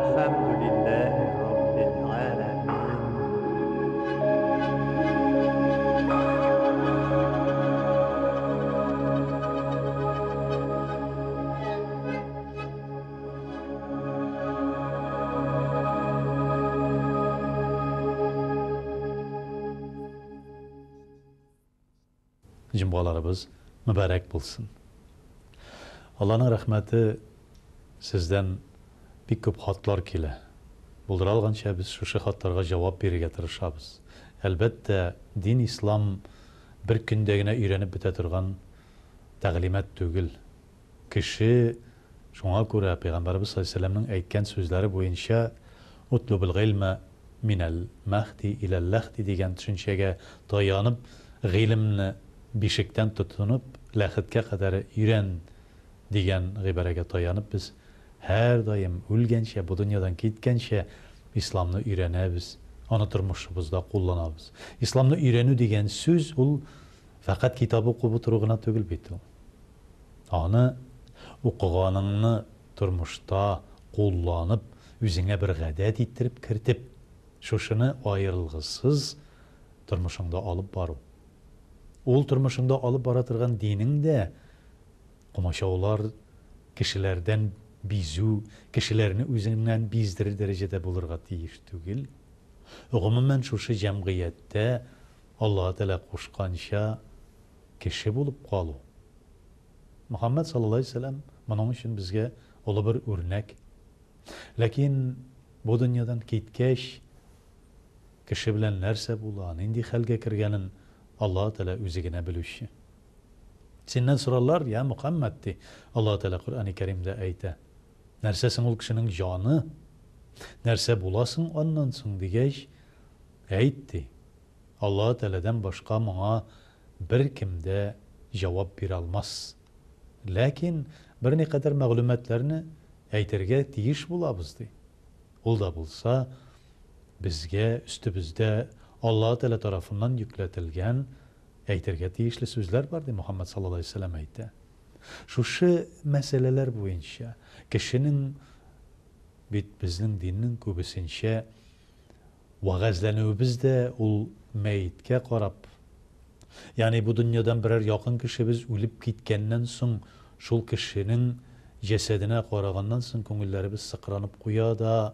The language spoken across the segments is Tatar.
Velhamdülillahi Rabbil alemin. Җомгаларыбыз мөбарәк булсын. Алланың рәхмәте сездән бик күп хатлар килә. Булдыра алганча без шушы хатларга җавап бирергә тырышабыз. Әлбәттә, дин ислам бер көндә генә өйрәнеп бетә торган тәгълимат түгел. Кеше, шуңа күрә Пәйгамбәребез саллаллаһу галәйһи ва сәлләмнең әйткән сүзләре буенча, Утлубул гыйльмә минәл мәһди иләл ләхди дигән төшенчәгә таянып, гыйлемне бишектән тотынып, ләхеткә кадәр өйрән дигән гыйбарәгә таянып без һәрдаим, үлгәнчә, бу дөньядан киткәнчә исламны өйрәнәбез, аны тормышыбызда кулланабыз. Исламны өйрәнү дигән сүз ул фәкать китап укып утыру гына түгел бит ул. Аны укыганыңны тормышта кулланып, үзеңә бер гадәт иттереп кертеп, шушыны аерылгысыз тормышыңда алып бару. Ул тормышыңда алып бара торган динең дә комачаулар, кешеләрдән бизү, кешеләрне үзеңнән биздерер дәрәҗәдә булырга тиеш түгел. Гомумән, шушы җәмгыятьтә Аллаһы Тәгалә кушканча кеше булып калу. Мөхәммәд саллаллаһу галәйһи ва сәлләм моның өчен безгә олы бер үрнәк. Ләкин бу дөньядан киткәч, кеше белән нәрсә була, нинди хәлгә кергәнен Аллаһы Тәгалә үзе генә белүче. Синнән сорарлар, я Мөхәммәд, ди Аллаһы Тәгалә Коръәни Кәримдә әйтә. Нәрсә соң ул кешенең җаны? Нәрсә була соң аннан соң дигәч, әйт, ди. Аллаһы Тәгаләдән башка моңа беркем дә җавап бирә алмас. Ләкин берникадәр мәгълүматларны әйтергә тиеш булабыз, ди. Ул да булса, безгә өстебездә Аллаһы Тәгалә тарафыннан йөкләтелгән әйтергә тиешле сүзләр бар, ди Мөхәммәд саллаллаһу галәйһи ва сәлләм әйтә. Шушы мәсьәләләр буенча кешенең бит безнең диннең күбесенчә Вәгазьләнүебез дә ул мәеткә карап, ягъни бу дөньядан берәр якын кешебез үлеп киткәннән соң, шул кешенең җәсәденә караганнан соң күңелләребез сыкранып куя да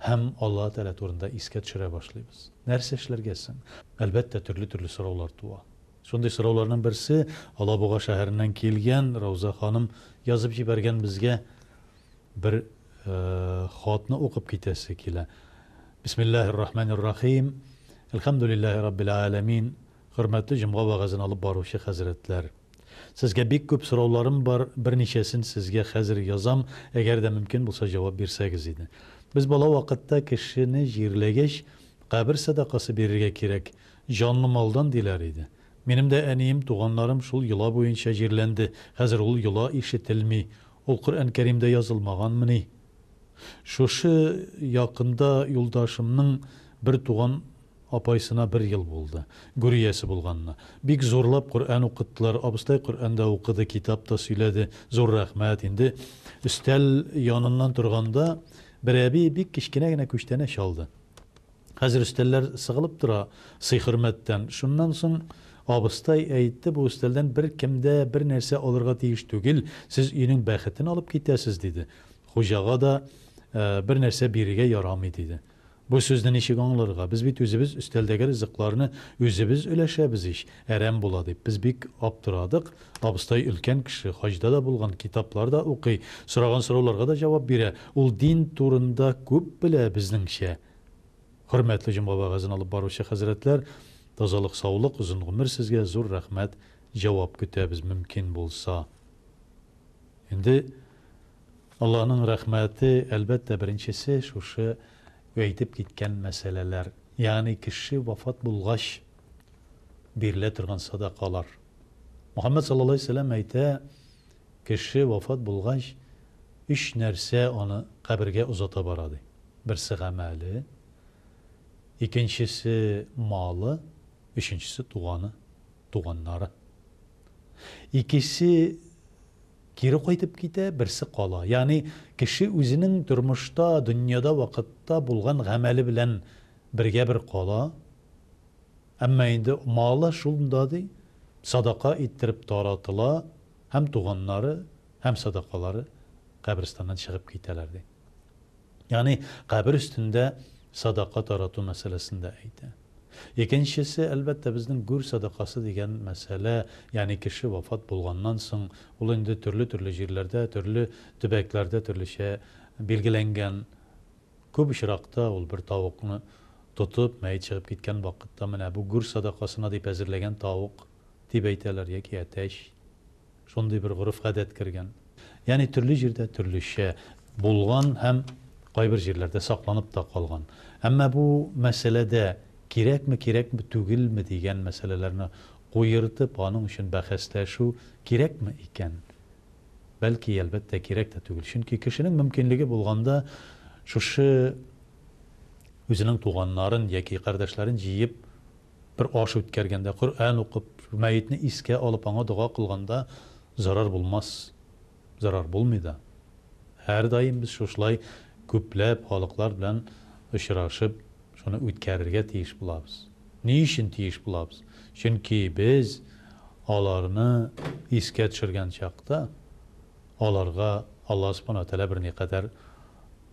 һәм Аллаһы Тәгалә турында искә төшерә башлыйбыз. Нәрсә эшләргә соң? Әлбәттә, төрле-төрле сораулар туа. Шундый сорауларның берсе Алабуга шәһәреннән килгән Рауза ханым язып җибәргән безгә. Бер хатны укып китәсе килә. Бисмиллаһир рахманир рахим. Әлхәмдүлиллаһи раббил аләмин. Хөрмәтле җомга вәгазен алып баручы хәзрәтләр. Сезгә бик күп сорауларым бар, берничәсен сезгә хәзер язам, әгәр дә мөмкин булса җавап бирсәгез иде. Без бала вакытта кешене җирләгәч, кабер сәдакасы бирергә кирәк, җанлы малдан диләр иде. Минем дә әнием, туганнарым шул йола буенча җирләнде, хәзер ул йола ишетелми. Ул Коръән Кәримдә язылмаганмыни? Шушы якында юлдашымның бер туган апайсына бер ел булды. Гүр иясе булганына. Бик зурлап Коръән укыттылар, абыстай Коръән дә укыды, китап та сөйләде. Зур рәхмәт. Инде өстәл яныннан торганда бер әби бик кечкенә генә күчтәнәч алды. Хәзер өстәлләр сыгылып тора сый-хөрмәттән. Шуннан соң абыстай әйтте, бу өстәлдән беркем дә бер нәрсә алырга тиеш түгел, сез өйнең бәхетен алып китәсез, диде. Хуҗага да бер нәрсә бирергә ярамый, диде. Бу сүзне ничек аңларга? Без бит үзебез өстәлдәге ризыкларны үзебез өләшәбез ич, әрәм була дип. Без бик аптырадык. Абыстай өлкән кеше, хаҗда да булган, китаплар да укый, сораган сорауларга да җавап бирә. Ул дин турында күп белә, безнеңчә. Хөрмәтле җомга вәгазен алып баручы хәзрәтләр, тазалык, саулык, озын гомер сезгә, зур рәхмәт, җавап көтәбез, мөмкин булса. Инде Аллаһның рәхмәте, әлбәттә, беренчесе шушы әйтеп киткән мәсьәләләр, ягъни кеше вафат булгач бирелә торган садакалар. Мөхәммәд саллаллаһу алейһи ва сәлләм әйтә, кеше вафат булгач, өч нәрсә аны кабергә озата бара, ди. Берсе гамәле, икенчесе малы, өченчесе туганы, туганнары. Икесе кире кайтып китә, берсе кала. Ягъни кеше үзенең тормышта, дөньяда вакытта булган гамәле белән бергә бер кала. Әмма инде малы шунда, ди, садака иттереп таратыла һәм туганнары, һәм садакалары каберстаннан чыгып китәләр, ди. Ягъни кабер өстендә садака тарату мәсьәләсен дә әйтә. Икенчесе, әлбәттә, безнең гүр садакасы дигән мәсьәлә, ягъни кеше вафат булганнан соң, ул инде төрле-төрле җирләрдә, төрле төбәкләрдә төрлечә билгеләнгән. Күп очракта ул бер тавыкны тотып, мәет чыгып киткән вакытта, менә бу гүр садакасына дип әзерләгән тавык, дип әйтәләр, яки әтәч. Шундый бер гореф-гадәт кергән. Ягъни төрле җирдә төрлечә булган һәм кайбер җирләрдә сакланып та калган. Әмма бу мәсьәләдә кирәкме, кирәкме түгелме дигән мәсьәләләрне куертып, аның өчен бәхәсләшү кирәкме икән? Бәлки, әлбәттә, кирәк тә түгел. Чөнки кешенең мөмкинлеге булганда шушы үзенең туганнарын яки кардәшләрен җыеп, Бер аш үткәргәндә, Коръән укып, мәетне искә алып, аңа дога кылганда зарар булмас, зарар булмый да. Һәрдаим без шушылай күпләп халыклар белән очрашып, шуны үткәрергә тиеш булабыз. Ни өчен тиеш булабыз? Чөнки без аларны искә төшергән чакта, аларга Аллаһ Субхана ва Тәгалә берникадәр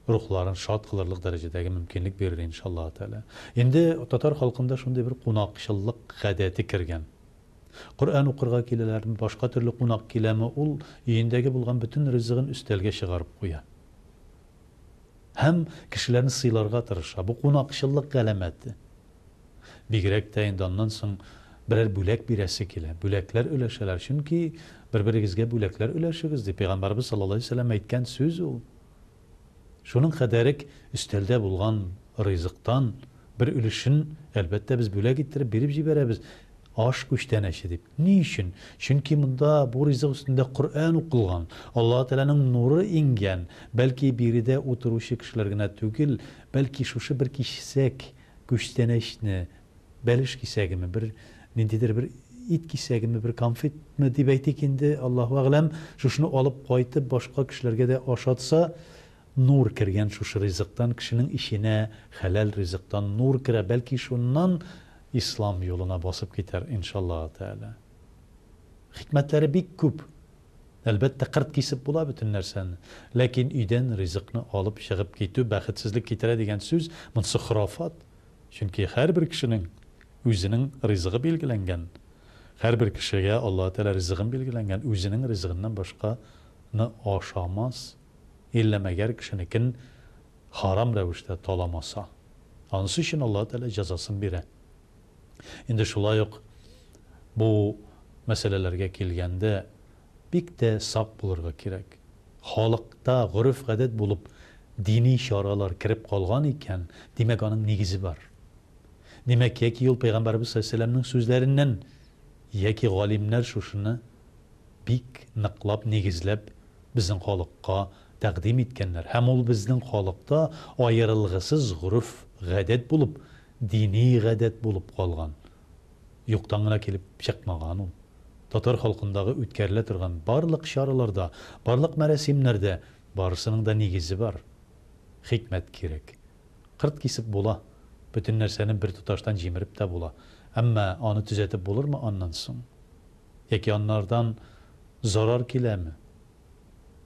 рухларын шат кылырлык дәрәҗәдәге мөмкинлек бирер, иншаллаһ тәгалә. Инде татар халкында шундый бер кунакчыллык гадәте кергән. Коръән укырга киләләрме, башка төрле кунак киләме, ул өендәге булган бөтен ризыгын өстәлгә чыгарып куя. Һәм кешеләрне сыйларга тырыша. Бу кунакчыллык галәмәте. Бигрәк тә инде аннан соң берәр бүләк бирәсе килә. Бүләкләр өләшәләр. Чөнки бер-берегезгә бүләкләр өләшегез, ди Пәйгамбәребез саллаллаһу алейһи ва сәлләм әйткән сүз ул. Шуның кадәрек өстәлдә булган ризыктан бер өлешен, әлбәттә, без бүләк иттереп биреп җибәрәбез, аш күчтәнәче дип. Ни өчен? Чөнки монда бу ризык өстендә Коръән укылган, Аллаһы Тәгаләнең нуры иңгән, бәлки биредә утыручы кешеләр генә түгел, бәлки шушы бер кисәк күчтәнәчне, бәлеш кисәгеме, бер ниндидер бер ит кисәгеме, бер конфетмы дип әйтик инде, Аллаһу әгъләм, шушыны алып кайтып башка кешеләргә дә ашатса, нур кергән шушы ризыктан кешенең эченә хәләл ризыктан нур керә, бәлки шуннан ислам юлына басып китәр, иншаллаһу тәгалә. Хикмәтләре бик күп. Әлбәттә, кырт кисеп була бөтен нәрсәне. Ләкин өйдән ризыкны алып чыгып китү бәхетсезлек китерә дигән сүз, монысы хорафат. Чөнки һәрбер кешенең үзенең ризыгы билгеләнгән. Һәрбер кешегә Аллаһы Тәгалә ризыгын билгеләнгән, үзенең ризыгыннан башка ны ашамас, иллә мәгәр кешенекен харам рәвештә таламаса. Анысы өчен Аллаһы Тәгалә җәзасын бирә. Инде шулай ук бу мәсьәләләргә килгәндә бик тә сак булырга кирәк. Халыкта гореф-гадәт булып дини чаралар кереп калган икән, димәк, аның нигезе бар. Димәк, яки ул Пәйгамбәребез саллаллаһу галәйһи ва сәлләмнең сүзләреннән, яки галимнәр шушыны бик ныклап нигезләп безнең халыкка тәкъдим иткәннәр. Һәм ул безнең халыкта аерылгысыз гореф-гадәт булып, дини гадәт булып калган. Юктан гына килеп чыкмаган ул. Татар халкындагы үткәрелә торган барлык чараларда, барлык мәрасимнәрдә барысының да нигезе бар. Хикмәт кирәк. Кырт кисеп була, бөтен нәрсәне бер тоташтан җимереп тә була. Әмма аны төзәтеп булырмы аннан соң? Яки аннардан зарар киләме?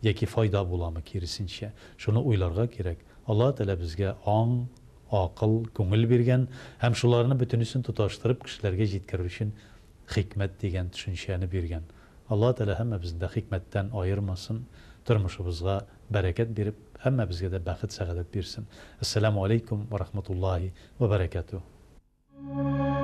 Яки файда буламы, киресенчә? Шуны уйларга кирәк. Аллаһы Тәгалә безгә аң, акыл, күңел биргән һәм шуларны бөтенесен тоташтырып кешеләргә җиткерер өчен хикмәт дигән төшенчәне биргән. Аллаһы Тәгалә һәммәбезне дә хикмәттән аермасын, тормышыбызга бәрәкәт биреп, һәммәбезгә дә бәхет-сәгадәт бирсен. Әссәламү аләйкүм вә рахматуллаһи вә бәрәкәтүһ.